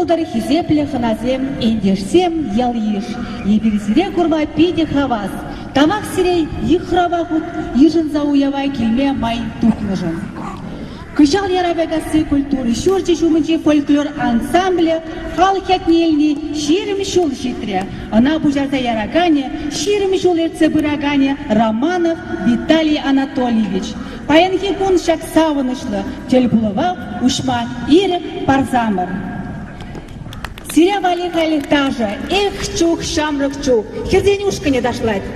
пултӑр, хисеплӗ хӑнасем, ентешсем, ял-йыш. Эпир сире курма питӗ хавас. Тавах сире йыхрава хут йышӑнса уява килме май тупнӑшӑн. Кӑҫал Ярапайкасси культура ҫурчӗ ҫумӗнчи фольклор ансамблӗ халӑх ятне илни 20 ҫул ҫитрӗ. Ӑна пуҫарса яраканӗ, 20 ҫул ертсе пыраканӗ Романов Виталий Анатольевич. Паянхи кун ҫак савӑнӑҫлӑ тӗлпулӑва уҫма ирӗк парсамӑр. Сире валли халь ташӑ «Эх, чух, ҫамрӑк чух» хӗрсен ушкӑнӗ ташлать.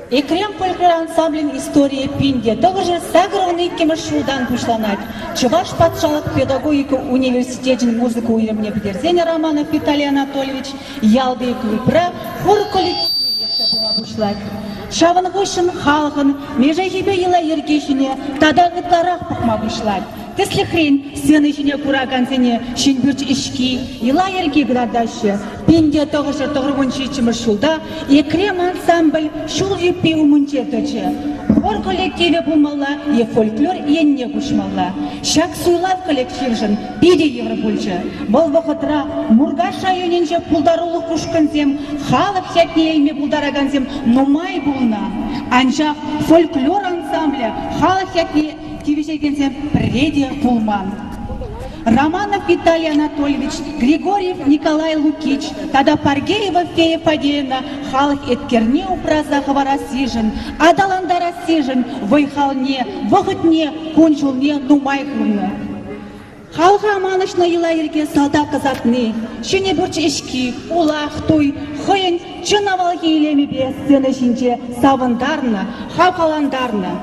Экрем фольклор ансамблӗн историйӗ 1982 ҫултан пуҫланать. Чӑваш патшалӑх педагогика университечӗн музыка уйрӑмне пӗтерсен Романов Виталий Анатольевич ялти клубра хор коллективне ертсе пыма пуҫлать. Ҫавӑн хыҫҫӑн халӑхӑн мешехипе йӑла-йӗрки ҫине тата ытларах пӑхма пуҫлать. Тӗслӗхрен, сцена ҫине куракансене ҫӗнпӳрт ӗҫки, йӑла-йӗрки кӑтартаҫҫӗ. 1997 ҫулта Екрем ансамбль ҫул юппи умӗнче тӑчӗ. Хор коллективӗ пулмалла е фольклор енне куҫмалла. Ҫак суйлав коллектившӑн питӗ йывӑр пулчӗ. Вӑл вӑхӑтра Муркаш районӗнче пултарулӑх ушкӑнсем халӑх ятне илме пултаракансем нумай пулнӑ. Анчах фольклор ансамблӗ халӑх ятне тивӗҫекенсем пӗрре те пулман. Романов Виталий Анатольевич, Григорьев Николай Лукич тата Паргеева Фея Фадеевна халӑх еткерне упраса хӑварассишӗн, аталантарассишӗн вӑй-халне, вӑхӑтне, кун-ҫулне нумай хывнӑ. Халӑха манӑҫнӑ йӑла-йӗрке салтак ӑсатни, ҫӗнӗ пӳрт ӗҫки, улах, туй хӑйӗн чӑн авалхи илемӗпе сцена ҫинче савӑнтарнӑ, хавхалантарнӑ.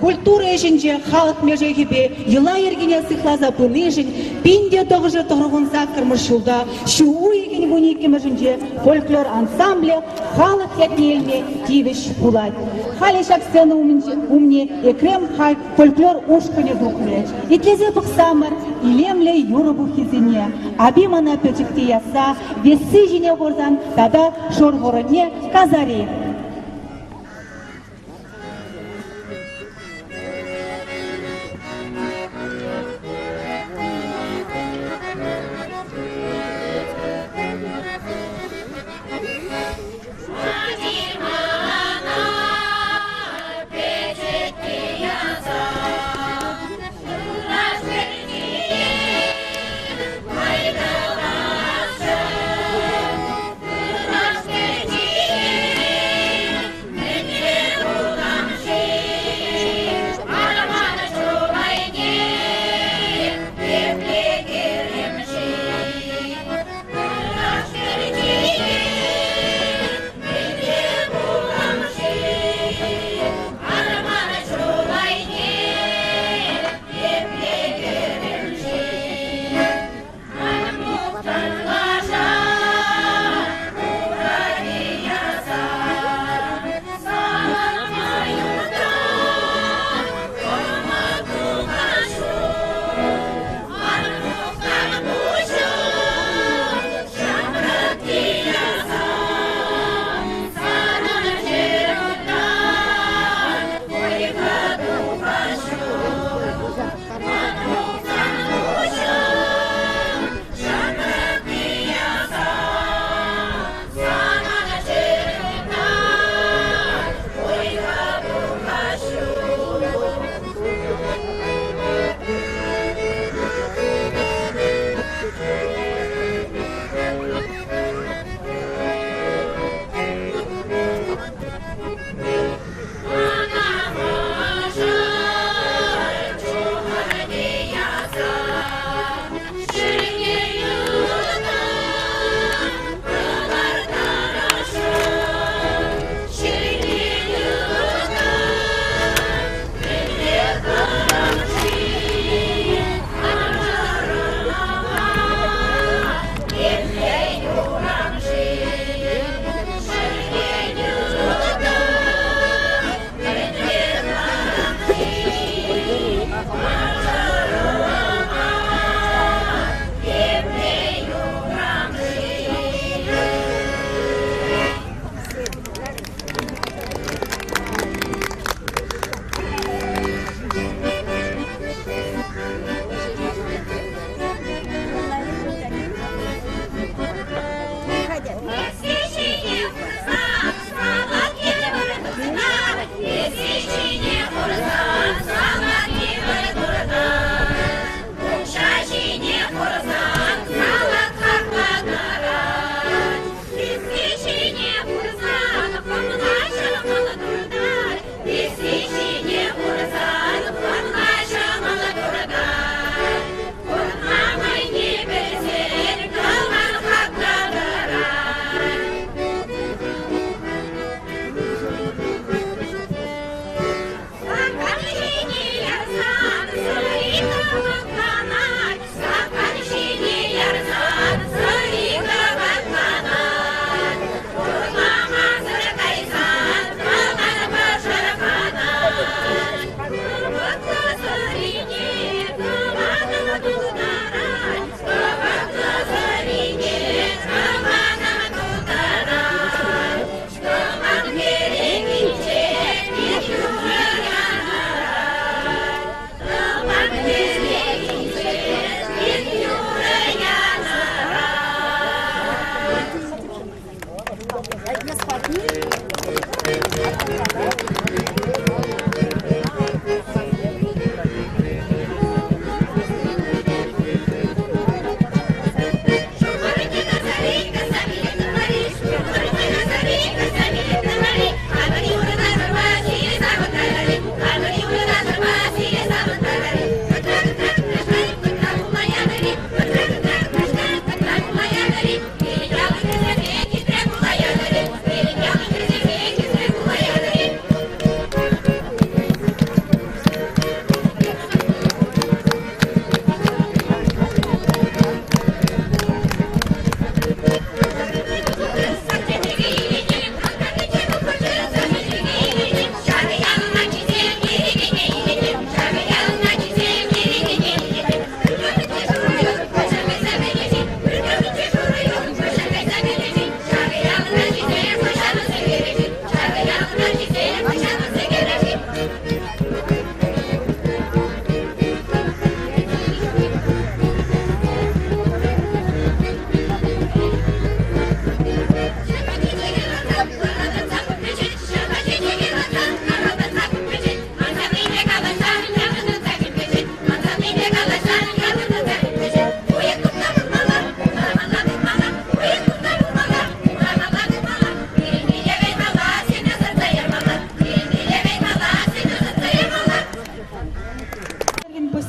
Культура ӗҫӗнче халӑх мешехипе йӑла-йӗркене сыхласа пынишӗн 1998 ҫулта ҫу уйӑхӗн 12-мӗшӗнче фольклор ансамблӗ халӑх ятне илме тивӗҫ пулать. Халӗ ҫак сцена умне Экрем фольклор ушкӑнӗ тухрӗ. Итлесе пӑхсамӑр илемлӗ юрӑ пуххисене. Апи мана пӗчӗк теясса, весси ҫине хурсан тата шур хурӑнне касари.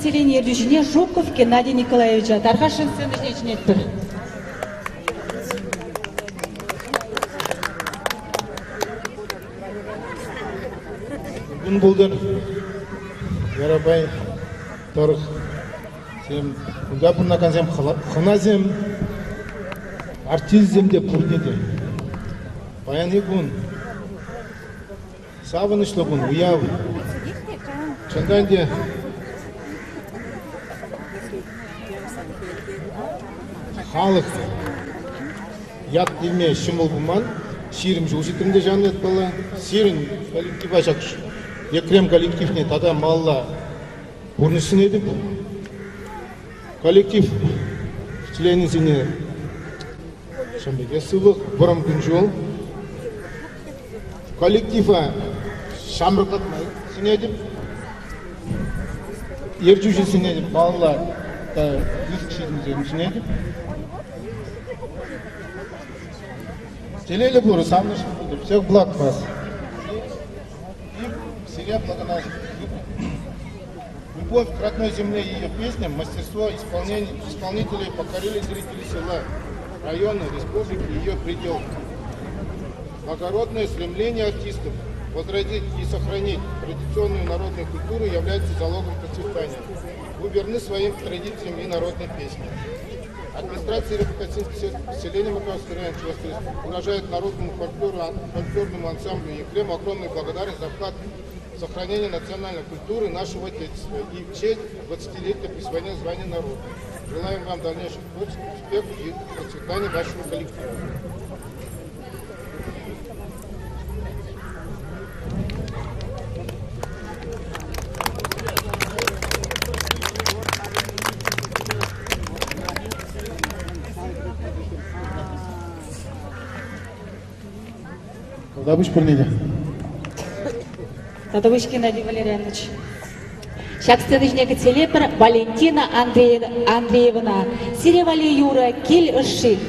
селени ертӳҫине Жуков Геннадий Николаевича тархасшӑн сцена ҫине чӗнетпӗр. Кун пултӑр, Ярапай тӑрӑх сем, кунта пурӑнакансем, хӑнасем, артистсем те пурне те. Паянхи кун савӑнӑҫлӑ кун, уяв. Чӑнтан те халӑх ят илме ҫӑмӑл пулман. 20 ҫул ҫитрӗм те ҫавӑн ятпала. Сирӗн коллектива ҫак Екрем коллективне тата малалла пурнӑҫ сӗнетӗп. Коллектив членӗсене ҫавӑн пекех сывлӑх, вӑрӑм кун-ҫул. Коллектива ҫамрӑклатма сӗнетӗп. Ертӳҫӗсене малалла та пысӑк ҫитӗнӳсем сӗнетӗп. Телейлӗ пулӑр, савӑнӑҫлӑ пултӑр. Всех благ вас. И сире Любовь к родной земле и ее песням, мастерство исполнителей покорили зрители села, района, республики и ее пределов. Благородное стремление артистов возродить и сохранить традиционную народную культуру является залогом процветания. Вы верны своим традициям и народной песне. Администрация Рябокосинского селения Муркашского района Чувашской выражает народному фольклору, фольклорному ансамблю Екрем огромную благодарность за вклад в сохранение национальной культуры нашего Отечества и в честь 20-летия присвоения звания народа. Желаем вам дальнейших творческих успехов и процветания вашего коллектива. Тавтапуҫ пурне те. Тавтапуҫ Геннадий Валерьянович. Ҫак сцена ҫине кӗтсе илетпӗр Валентина Андреевӑна. Сире валли юрӑ «Кил ӑшши».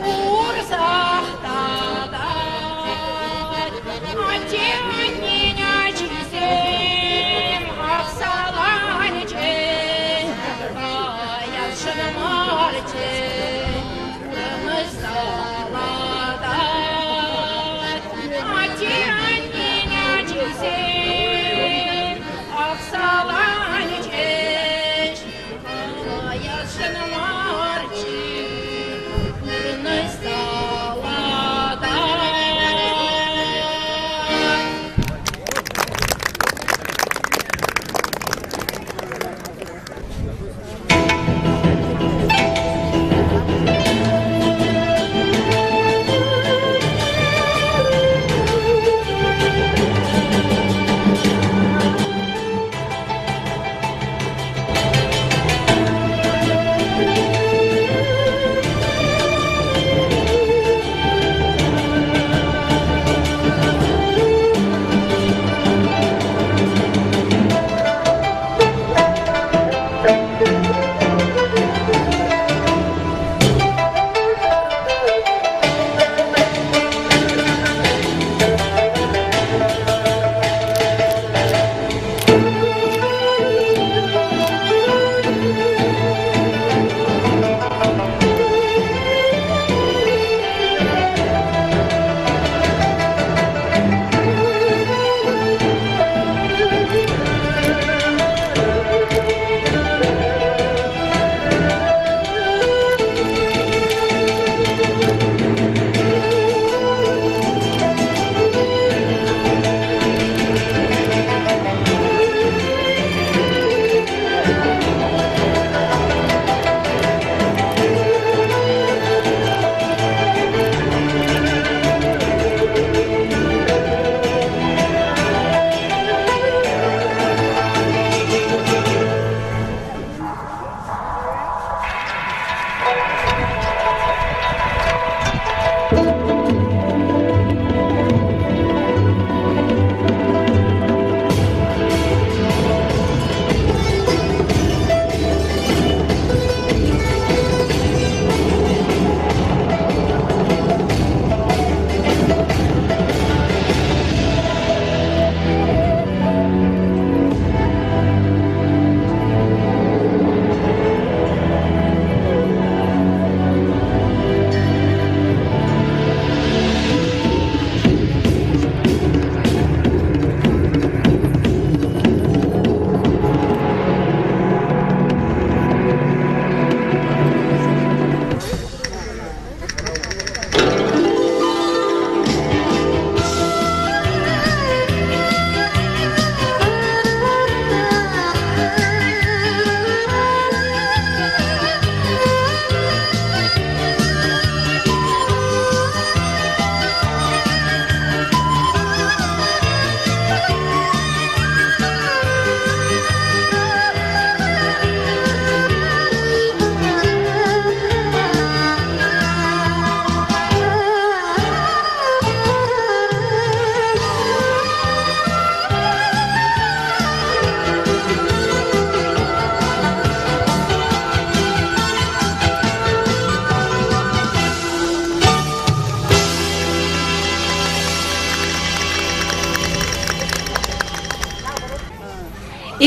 Урсах татать. Атте-аннен ачисем аксаланчӗ, каясшӑн марччӗ, пурнӑҫ салатать. Атте-аннен ачисем аксаланчӗҫ, каясшӑн марччӗ, пурнӑҫ салатать.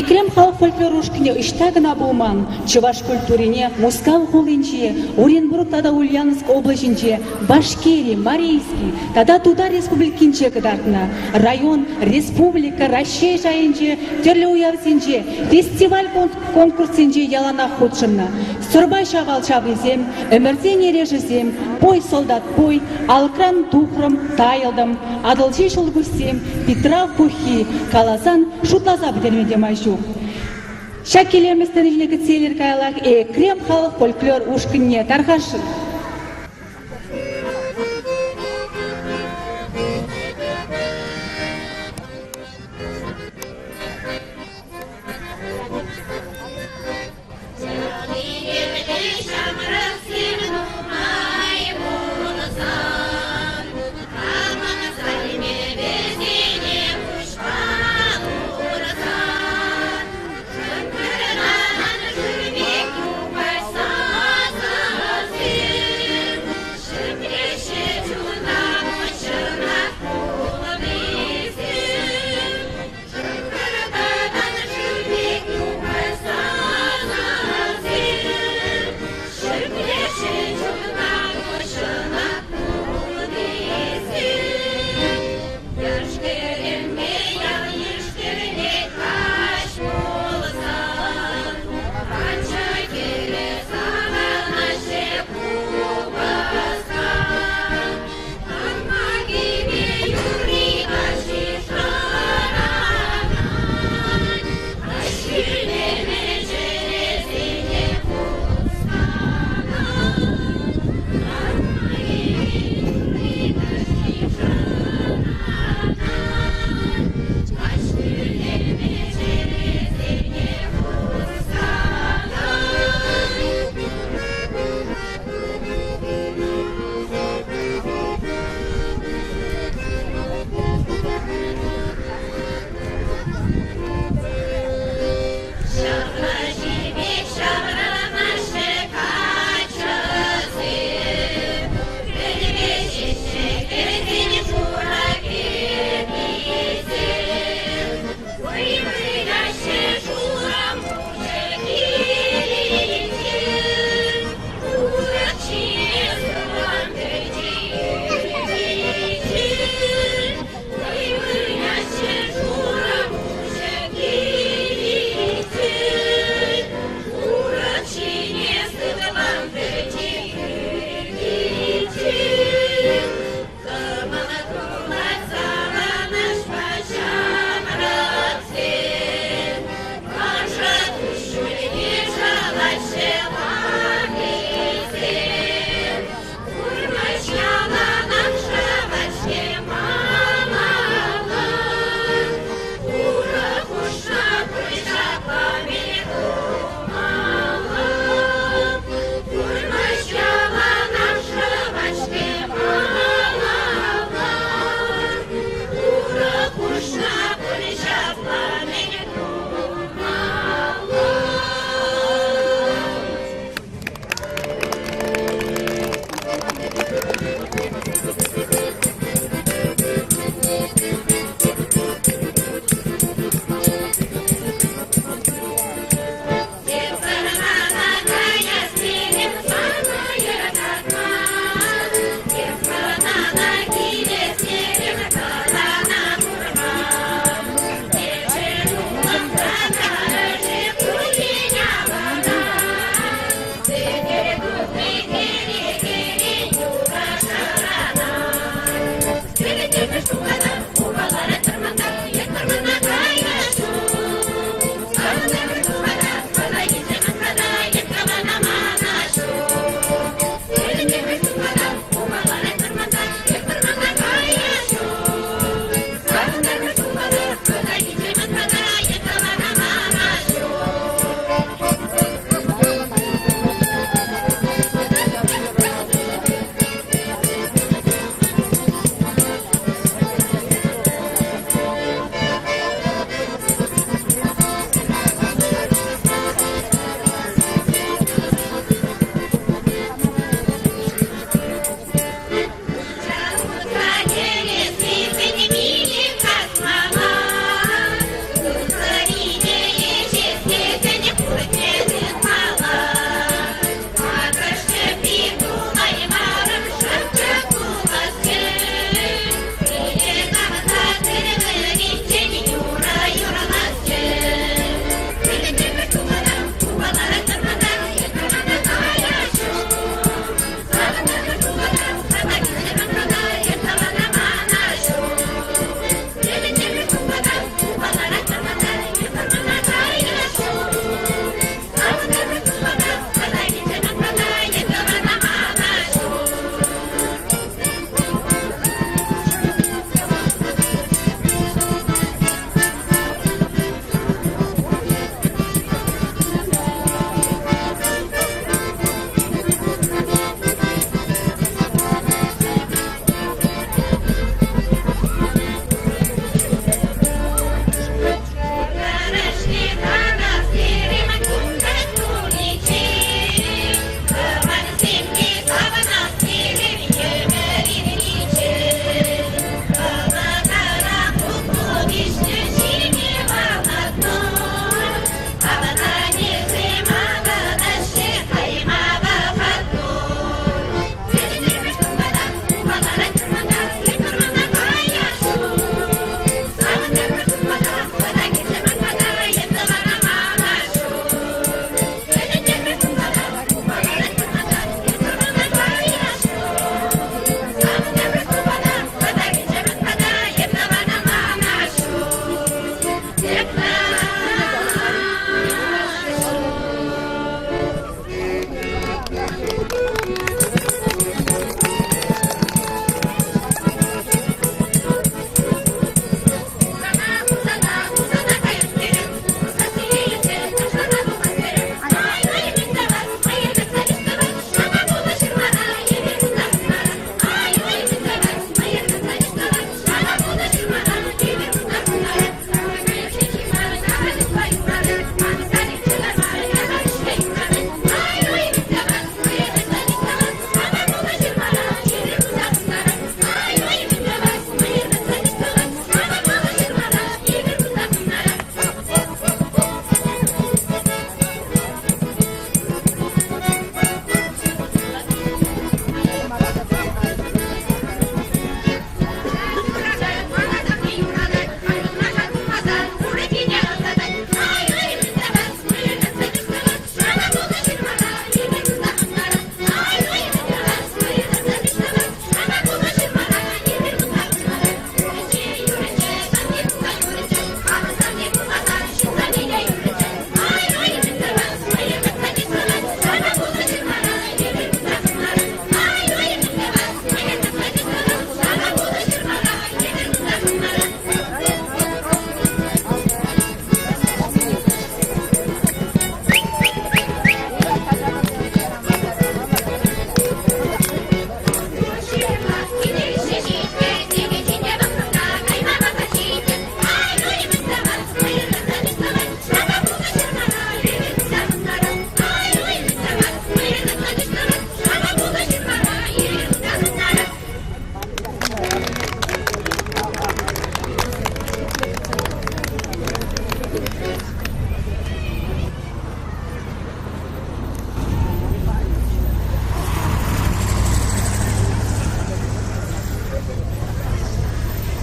Экрем халӑх фольклор ушкӑнӗ ӑҫта кӑна пулман, чӑваш культурине Мускав хулинче, Оренбург тата Ульяновск облаҫӗнче, Башкири, Марийски тата Тутар Республикинче кӑтартнӑ. Район, республика, Раҫҫей шайӗнче тӗрлӗ уявсенче, фестиваль-конкурссенче яланах хутшӑннӑ. Сӑрпа Ҫавал ҫаврисем, ӗмӗрсен эрешӗсем, Пой, солдат, пой, Алӑкран тухрӑм, тайӑлтӑм, Атӑлҫи ҫӑлкуҫсем, Питрав пуххи, каласан, шутласа пӗтерме те май ҫук. Ҫак илемлӗ сцена ҫине кӗтсе илер каяллах Экрем халӑх фольклор ушкӑнне тархасшӑн. Ҫамрӑксем нумай пулсан, хамӑн сӗлме вӗсене пуҫпа курсан, шӑнкӑртаман шыв пек юхать сасӑсем.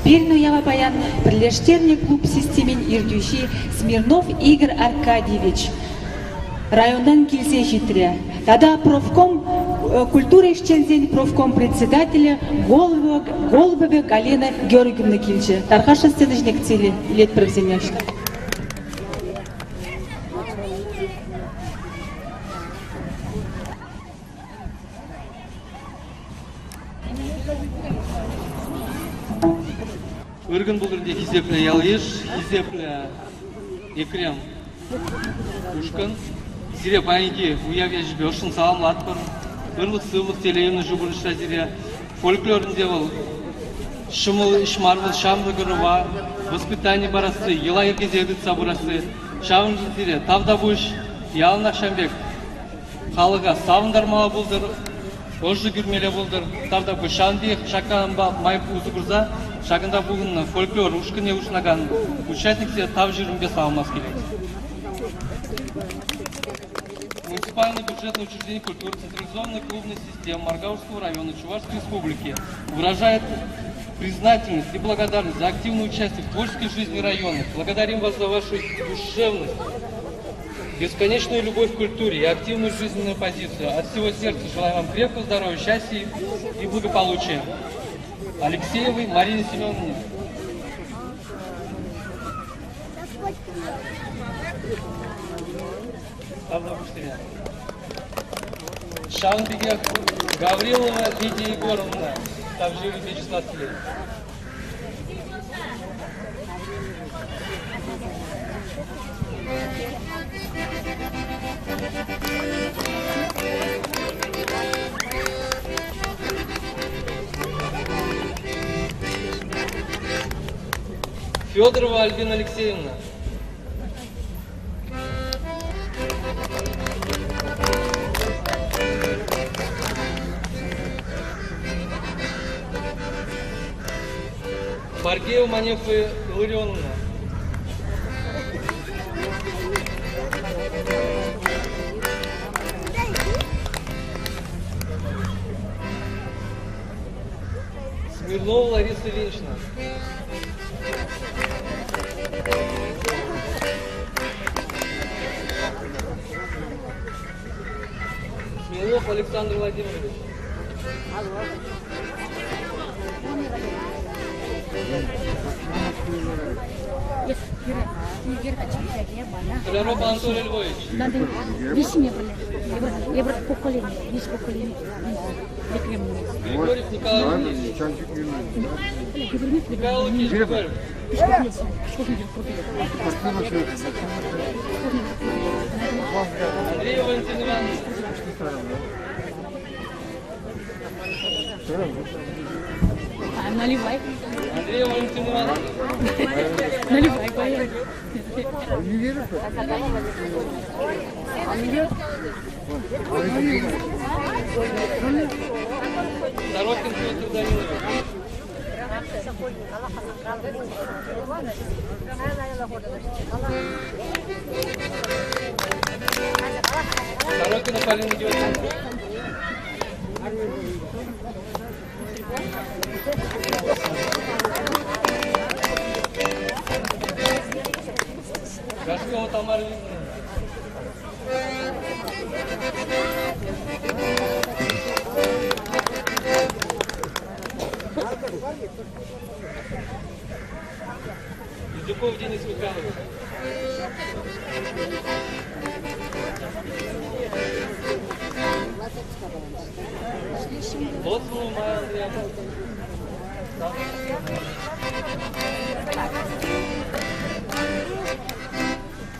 Пирӗн уява паян пӗрлештернӗ клуб системин ертӳҫи Смирнов Игорь Аркадьевич районтан килсе ҫитрӗ. Тата профком культура ӗҫченсен профком председателӗ Голубева Галина Георгиевна килчӗ. Тархасшӑн сцена ҫине кӗтсе илетпӗр вӗсене. Ыркӑн пултӑр те хисеплӗ ял-йыш, хисеплӗ Екрем ушкӑн. Сире паянхи уяв ячӗпе ӑшшӑн саламлатпӑр. Ырлӑх-сывлӑх, телей ӑнӑҫу пурнӑҫра сире. Фольклор ӗнтӗ вӑл ҫӑмӑл ӗҫ мар вӑл, ҫамрӑк ӑрӑва воспитани парасси, йӑла-йӗркесене тытса пырасси. Ҫавӑншӑн сире тавтапуҫ, яланах ҫавӑн пек халӑха савӑнтармалла пултӑр, ӑшӑ кӳрмелле пултӑр. Тавтапуҫ. Ҫавӑн пекех ҫакӑнпа май усӑ курса ҫакӑнта пухӑннӑ фольклор ушкӑнне хутшӑнакан участниксене тав ҫырӑвӗпе саламлас килет. Муниципальное бюджетное учреждение культуры централизованной клубной системы Моргаушского района Чувашской Республики выражает признательность и благодарность за активное участие в творческой жизни района. Благодарим вас за вашу душевность, бесконечную любовь к культуре и активную жизненную позицию. От всего сердца желаем вам крепкого здоровья, счастья и благополучия. Алексеевой Марине Семеновне. Ҫавӑн пекех Гаврилова Лидия Егоровна тавҫӑрупе чыслас килет. Федорова Альбина Алексеевна. Паргеева Манефа Илларионовна. Смирнова Лариса Ильинична. Смирнов Александр Владимирович. Столяров Анатолий Львович. Григорьев Николай Ильич. Михаил Лукич Григорьев. Андрей Валентин Иванович. Наливай. Андрей Валентин Иванович. Наливай, поехали. Сорокин Петр Данилович. Сорокина Полина Георгиевна. Рожкова Тамара Викторовна. Индюков Денис Михайлович. Лоцманова Майя Андреевна.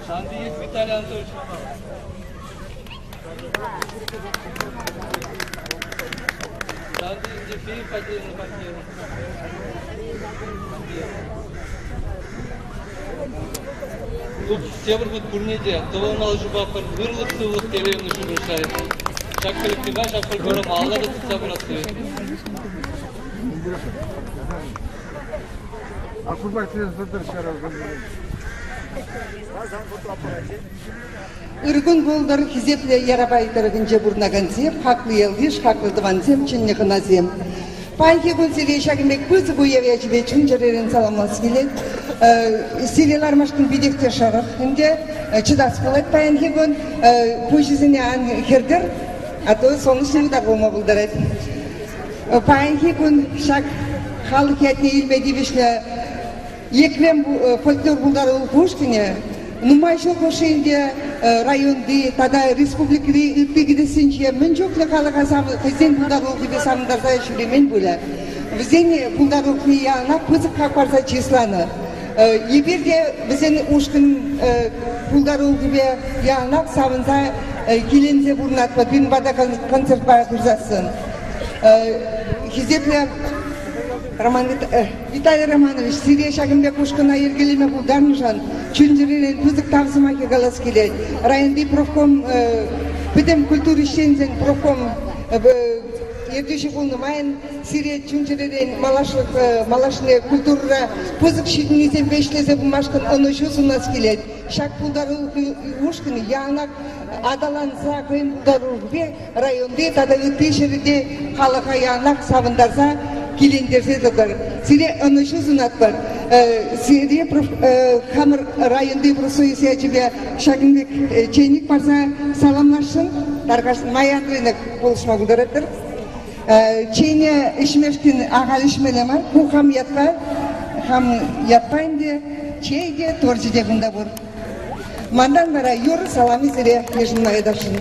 Шандиев Виталий Анатольевич Шандиев Ефим Фадеевна Фадеева. Тепӗр хут пурне те тӑвӑлмалли шупа пӗр ырлӑх-сывлӑх телейлӗ шухӑшлать. Ҫак коллектива, ҫак фольклора малалла та тытса пырасси. Ыр кун пултӑр, хисеплӗ Ярапай тӑрӑхӗнче пурӑнакансем, хаклӑ ял-йыш, хаклӑ тӑвансем, чӗннӗ хӑнасем. Паянхи кун сире ҫакӑн пек пысӑк уяв ячӗпе чун-чӗререн саламлас килет. Сире лармашкӑн питех те шӑрӑх ӗнтӗ. Чӑтас пулать паянхи кун. Пуҫӗсене ан хӗртӗр, а то солнечный удар пулма пултарать. Паянхи кун ҫак халӑх ятне илме тивӗҫнӗ Екрем фольклор пултарулӑх ушкӑнӗ нумай ҫул хушшинче районти тата республикӑри ытти кӗтессенче мӗн чухлӗ халӑха хӑйсен пултарулӑхӗпе савӑнтарса ҫӳремен пулӗ. Вӗсен пултарулӑхне яланах пысӑк хак парса чысланӑ. Эпир те вӗсен ушкӑн пултарулӑхӗпе яланах савӑнса киленсе пурӑнатпӑр пирӗн пата концертпа пырсассӑн. Хисеплӗ Роман Виталий Романович, сире ҫакӑн пек ушкӑна йӗркелеме пултарнӑшӑн чун-чӗререн пысӑк тав сӑмахӗ калас килет. Районти профком пӗтӗм культура ӗҫченӗсен профком ертӳҫи пулнӑ майӑн сире чун-чӗререн малашлӑх малашне культурӑра пысӑк ҫитӗнӳсемпе ӗҫлесе пымашкӑн ӑнӑҫу сунас килет. Ҫак пултарулӑх ушкӑнӗ яланах аталанса хӑйӗн пултарулӑхӗпе районти тата ытти ҫӗрте халӑха яланах савӑнтарса, килентерсе тӑтӑр. Сире ӑнӑҫу сунатпӑр. Сире хамӑр районти профсоюз ячӗпе ҫакӑн пек чейник парса саламласшӑн. Тархасшӑн Майя Андреевна пулӑшма пултаратӑр. Чейне ӗҫмешкӗн ахаль ӗҫмелле мар. Ку хам ятпа, хам ятпа ӗнтӗ чей те, торчӗ те кунта пур. Мантан вара юр салами сире йышӑнма ыйтасшӑн.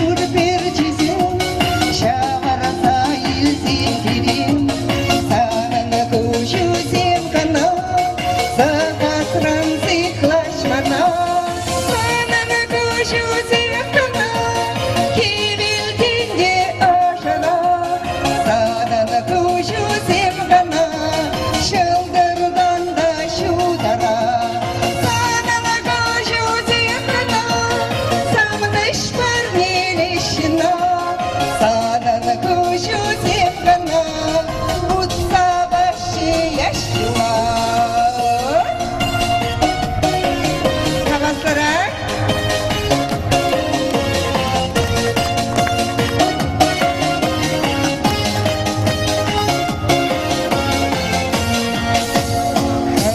Юр перчисем ҫавӑрса илсен пире, санӑн куҫусем кӑна сӑхасран сыхлаҫ мана. Санӑн куҫусем кӑна хӗвелтен те ӑшӑра, санӑн куҫусем кӑна ҫӑлтӑртан та ҫутӑра. Санӑн куҫусем кӑна савӑнӑҫ парнелеҫ ҫынна. Санӑн куҫусем кӑна утса ваҫҫи яш юла. Хаваслӑрах.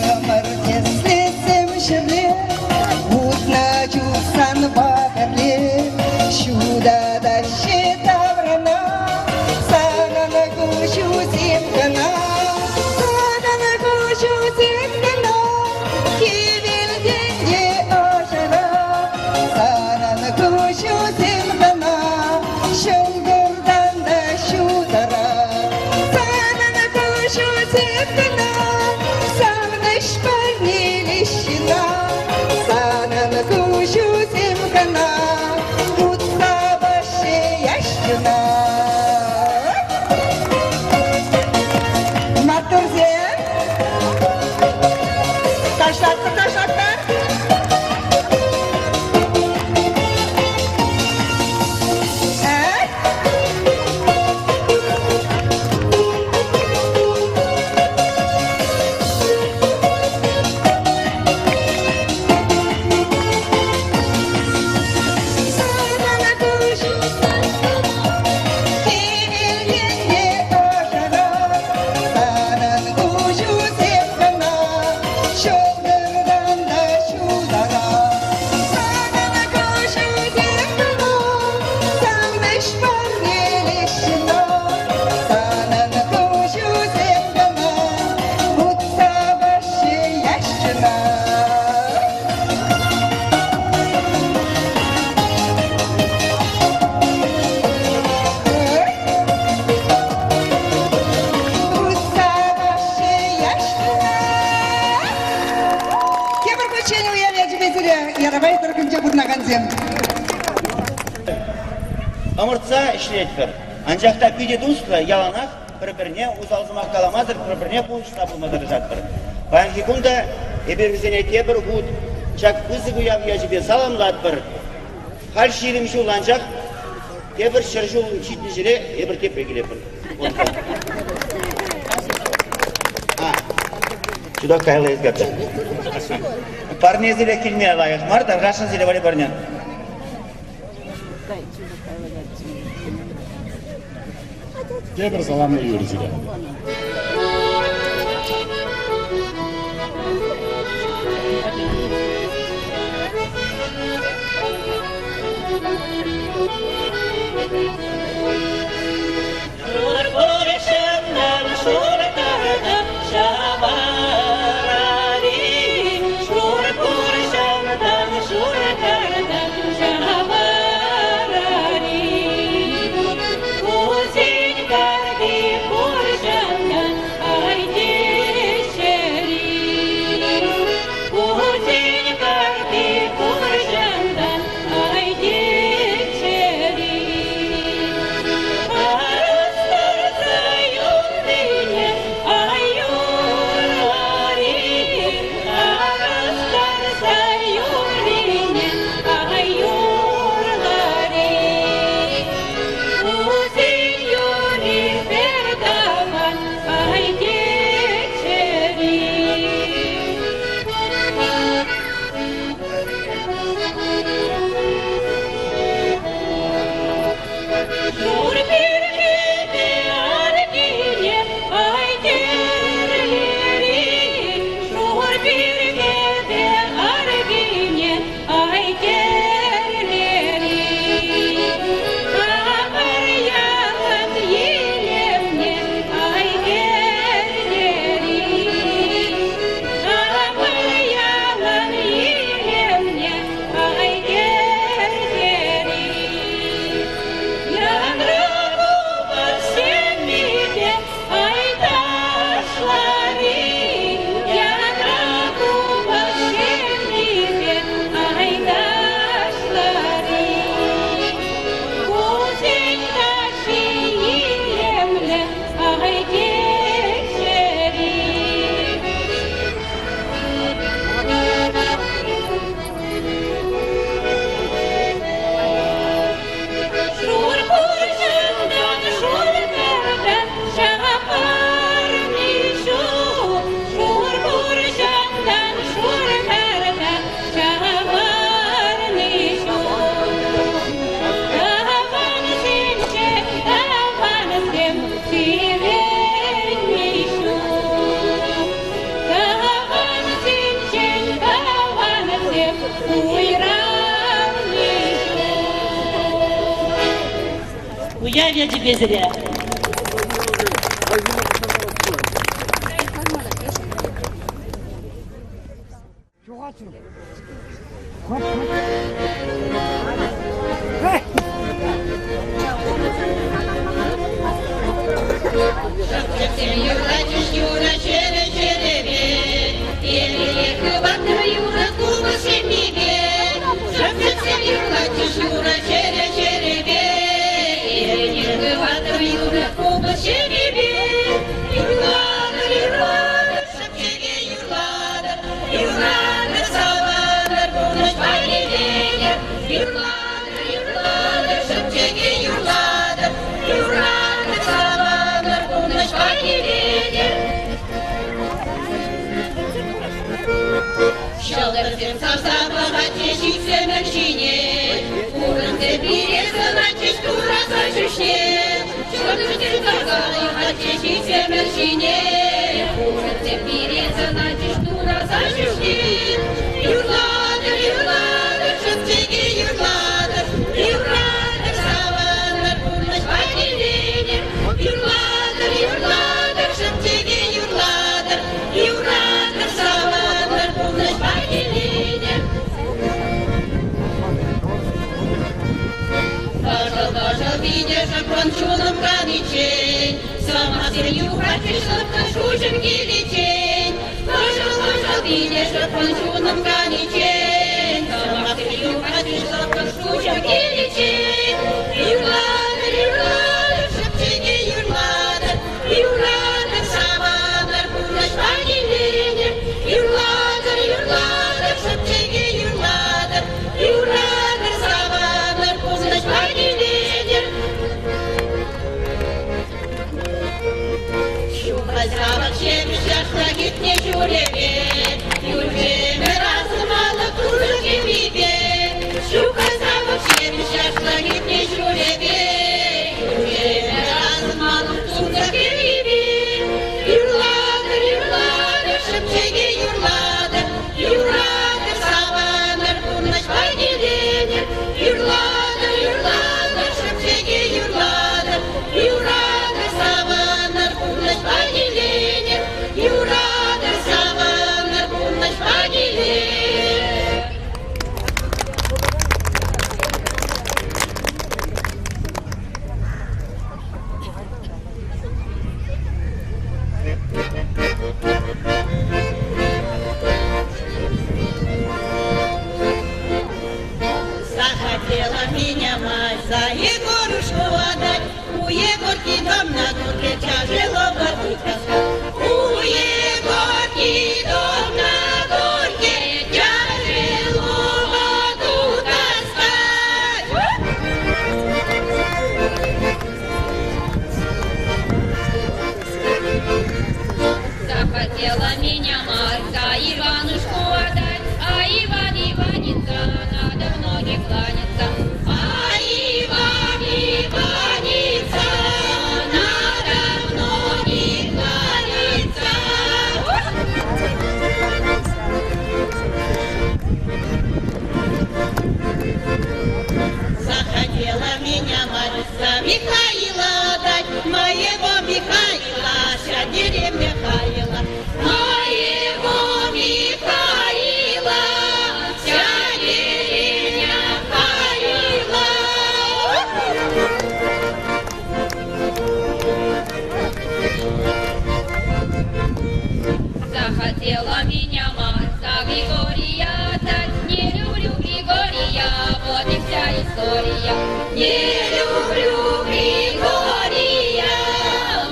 Хӑмӑр тӗслисем ҫӗрле утнӑ чух санпа пӗрле ҫутатаҫҫӗ таврана санӑн куҫусем кӑна санӑн куҫусем кӑна хӗвелтен те ӑшӑра санӑн куҫусем кӑна ҫӑлтӑртан та ҫутӑра санӑн куҫусем кӑна савӑнӑҫ парнелеҫ ҫынна санӑн куҫусем кӑна утса ваҫҫи яш юна. Маттурсем! Ташлатпӑр, ташлатпӑр! Эй! Санӑн куҫу хӗвелтен те ӑшӑра, санӑн куҫусем кӑна ҫӑлтӑртан та ҫутӑра. Санӑн куҫусем кӑна савӑнӑҫ парнелеҫ ҫынна. Санӑн куҫусем кӑна утса ваҫҫи яш чуна. Тепӗр хутчен уяв ячӗпе сире Ярабай тӑрӑхӗнче пурӑнакансем. Ӑмӑртса ӗҫлетпӗр. Анчах та питӗ туслӑ, яланах. пӗр-пӗрне усал сӑмах каламасӑр пӗр-пӗрне пулӑшса пыма тӑрӑшатпӑр. Паянхи кун та эпир вӗсене тепӗр хут ҫак пысӑк уяв ячӗпе саламлатпӑр. Халь 20 ҫул анчах тепӗр 100 ҫул ҫитнӗ ҫӗре эпир тепре килетпӗр. Чудак каялла эс Парнесӗрех килме лайӑх мар, тархасшӑн сире валли парне. Тепӗр саламлӑ юрӑ сире. Уяв ячӗпе сире! Юрлатчӗҫ юрӑ чӗрӗ-чӗрӗпе, Еле хыватнӑ юрӑ купӑс ҫеммипе. Шӑпчӑксем юрлатчӗҫ юрӑ чӗрӗ-чӗрӗпе, Еле хыватнӑ юрӑ купӑс ҫеммипе. Юрлатӑр, юрлатӑр, шӑпчӑкӗ юрлатӑр, Юрлатӑр, савӑнӑр, пурнӑҫпа киленӗр. Юрлатӑр, юрлатӑр, шӑпчӑкӗ юрлатӑр, Юрлатӑр, савӑнӑр, пурнӑҫпа киленӗр. Ҫӑлтӑрсем савса пӑхатчӗҫ иксӗмӗр ҫине, Хурӑнсем пире сӑнатчӗҫ тураса ҫӳҫне. Ҫӑлтӑрсем савса пӑхатчӗҫ иксӗмӗр ҫине, Хурӑнсем пире сӑнатчӗҫ тураса ҫӳҫне. Юрлатӑр, юрлатӑр, шӑпчӑкӗ юрлатӑр, Юрлатӑр, савӑнӑр, пурнӑҫпа киленӗр. Юрлатӑр, юрлатӑр, шӑпчӑкӗ юрлатӑр, Юратӑр, савӑнӑр, пурнӑҫпа киленӗр. Кӑшӑл-кӑшӑл питӗ шӑппӑн чунӑм каниччен, Сӑмахсем юхатчӗҫ лӑпкӑн шуҫӑм киличчен. Кӑшӑл-кӑшӑл питӗ шӑппӑн чунӑм каниччен, Сӑмахсем юхатчӗҫ лӑпкӑн шуҫӑм киличчен. Юрлатӑр, юрлатӑр, шӑпчӑкӗ юрлатӑр, савӑк ҫепӗҫ яшла кӗтнӗ ҫулӗпе, Юлчӗмӗр асӑнмалӑх турӑ кӗввипе. Ҫука савӑк ҫепӗҫ яшла кӗтнӗ ҫулӗпе, Юлчӗмӗр асӑнмалӑх турӑ кӗввипе. Юрлатӑр, юрлатӑр, шӑпчӑкӗ юрлатӑр, Юратӑр, савӑнӑр, пурнӑҫпа киленӗр. Юрлатӑр, юрлатӑр, шӑпчӑкӗ юрлатӑр, Юратӑр, савӑнӑр, пурнӑҫпа киленӗр. Юратӑр, савӑнӑр, пурнӑҫпа киленӗр. Захотела меня мать за Егорушку отдать. У Егорки дом на горке, тяжело воду таскать. У Егорки дом на горке, тяжело воду таскать. Захотела меня мать за Иванушку отдать, а Иван Иваница надо в ноги кланяться. А Иван Иваница надо в ноги кланяться. Захотела меня мать за Михаила отдать, моего Михаила, вся деревня хаяла. Моего Михаила, вся деревня хаяла. Захотела меня мать за Григория отдать, не люблю Григория, вот и вся история. Не люблю Григория,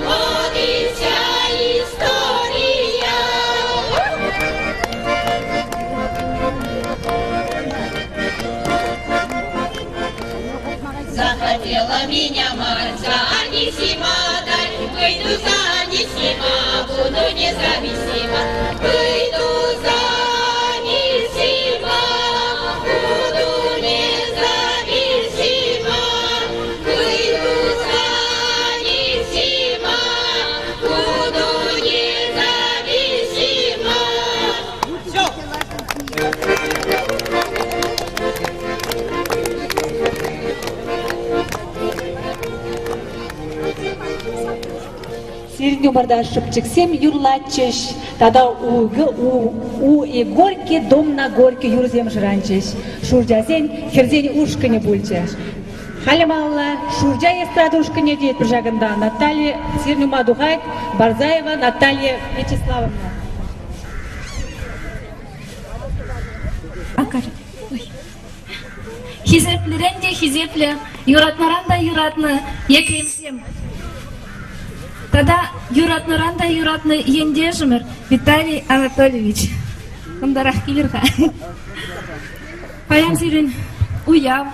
вот и вся история. Захотела меня мать за Анисима дать, выйду за Анисима, буду независима. Выйду за Анисима, буду независима. Выйду за Анисима, буду независима. Все. Сирӗн умӑрта шӑпчӑксем юрлатчӗҫ тата у Егорки дом на горке юрӑсем шӑранчӗҫ. Шурчасен хӗрсен ушкӑнӗ пулчӗ. Халӗ малалла Шурча эстрада ушкӑнне тетпӗр ҫакӑнта. Наталья сирӗн ума тухать Барзаева Наталья Вячеславовна. Хисеплӗрен те хисеплӗ, юратнӑран та юратнӑ Екремсем. Тата юратнӑран та юратнӑ ентешӗмӗр Виталий Анатольевич. Кунтарах килӗр-ха. Паян сирӗн уяв,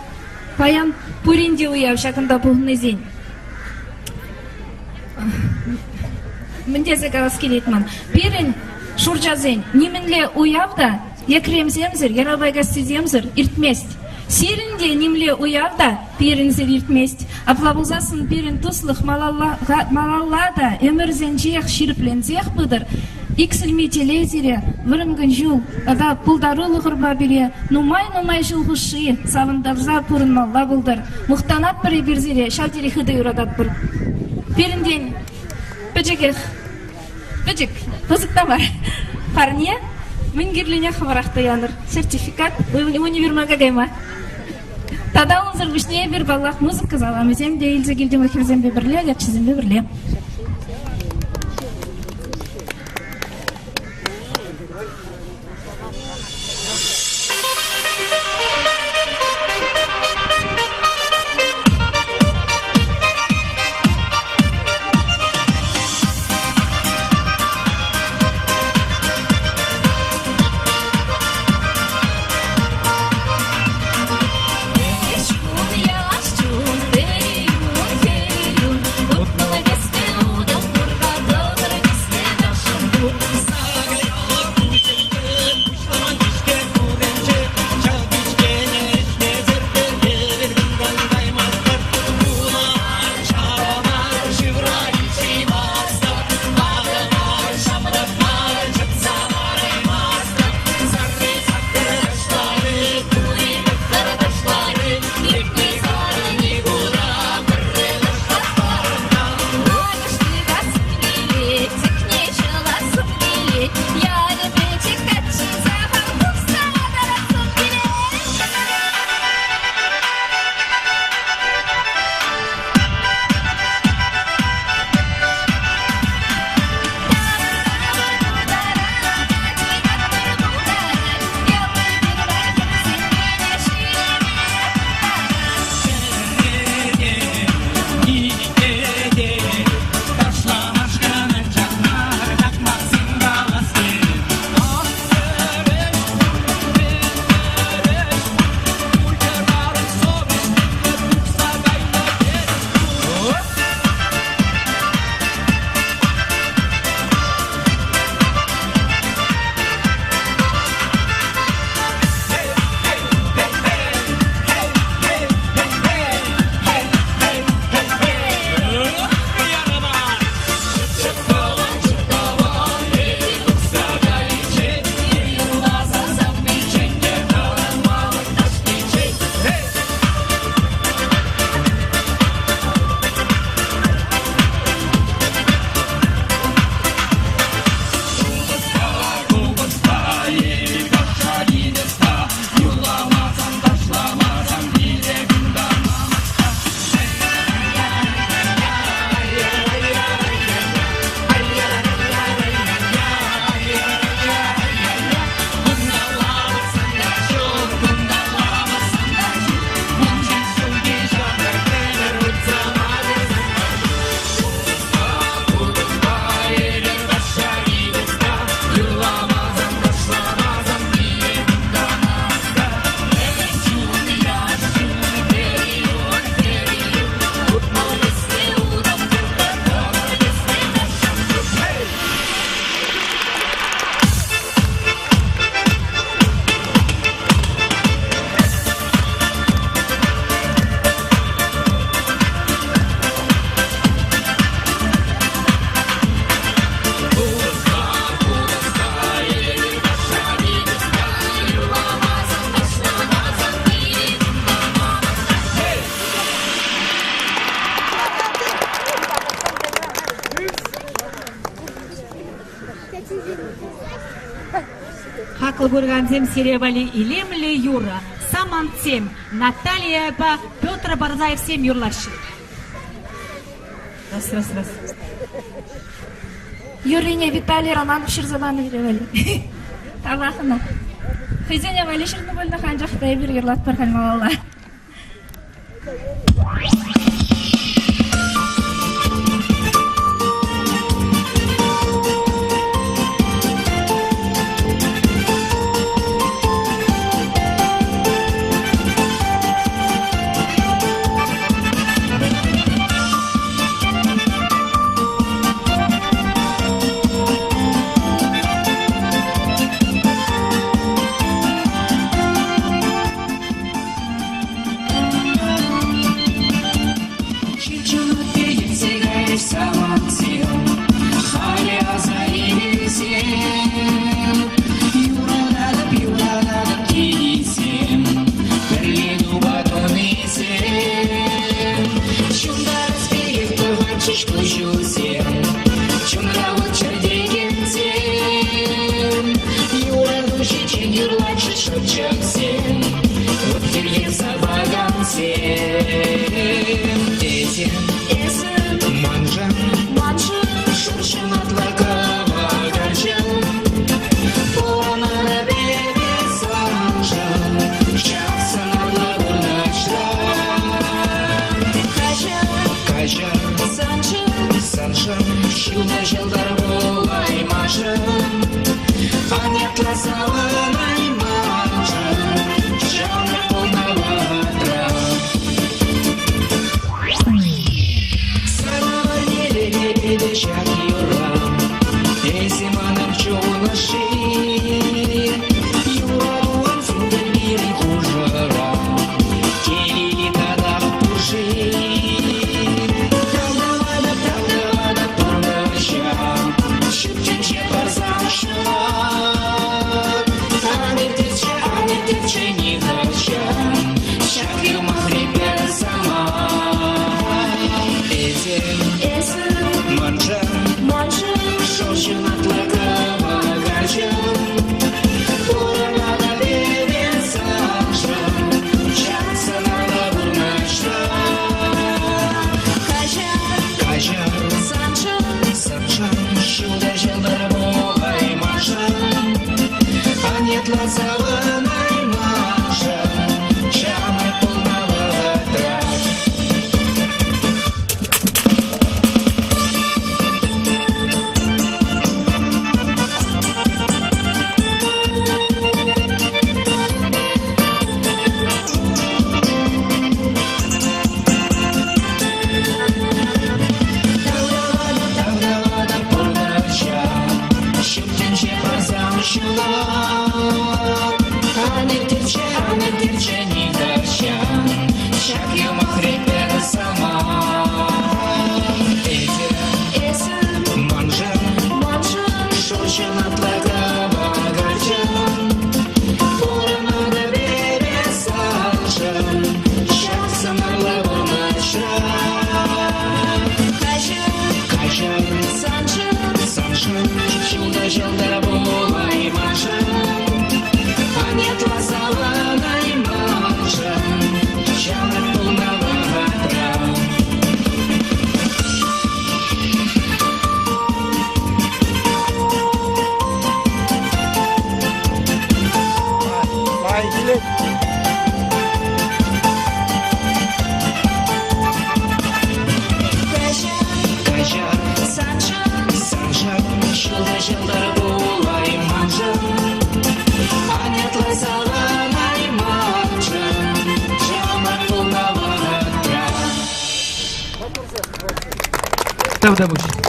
паян пурин те уяв ҫакӑнта пухӑннисен. Мӗн тесе калас килет ман. Пирӗн шурчасен нимӗнле уяв та Екремсемсӗр, Ярапайкассисемсӗр иртмест. Сирӗн те нимле уяв та пирӗнсӗр иртмест. Апла пулсассӑн пирӗн туслӑх малалла, малалла та ӗмӗрсенчех ҫирӗпленсех пытӑр. Иксӗлми телей сире, вӑрӑм кун-ҫул тата пултарулӑхӑрпа пире нумай-нумай ҫул хушши савӑнтарса пурӑнмалла пултӑр. Мухтанатпӑр эпир сире, ҫав тери хытӑ юрататпӑр. Пирӗнтен пӗчӗкех Пӗчӗк, пысӑк та мар. Парне мӗн кирлине хӑвӑрах туянӑр. Сертификат универмага кайма. Тата унсӑр пуҫне эпир, паллах, музыка саламӗсем те илсе килтӗмӗр хӗрсемпе пӗрле, каччӑсемпе пӗрле. Хаклӑ куракансем, сире валли илемлӗ юрӑ, самантсем Наталияпа Петр Барзаевсем юрлаҫҫӗ. Раз, раз, раз. Юррине Виталий Романов ҫырса панӑ пире валли. Тавах ӑна. Хӑйсене валли ҫырнӑ пулнӑ-ха, анчах та эпир юрлатпӑр халь малалла. Тавтапуҫ.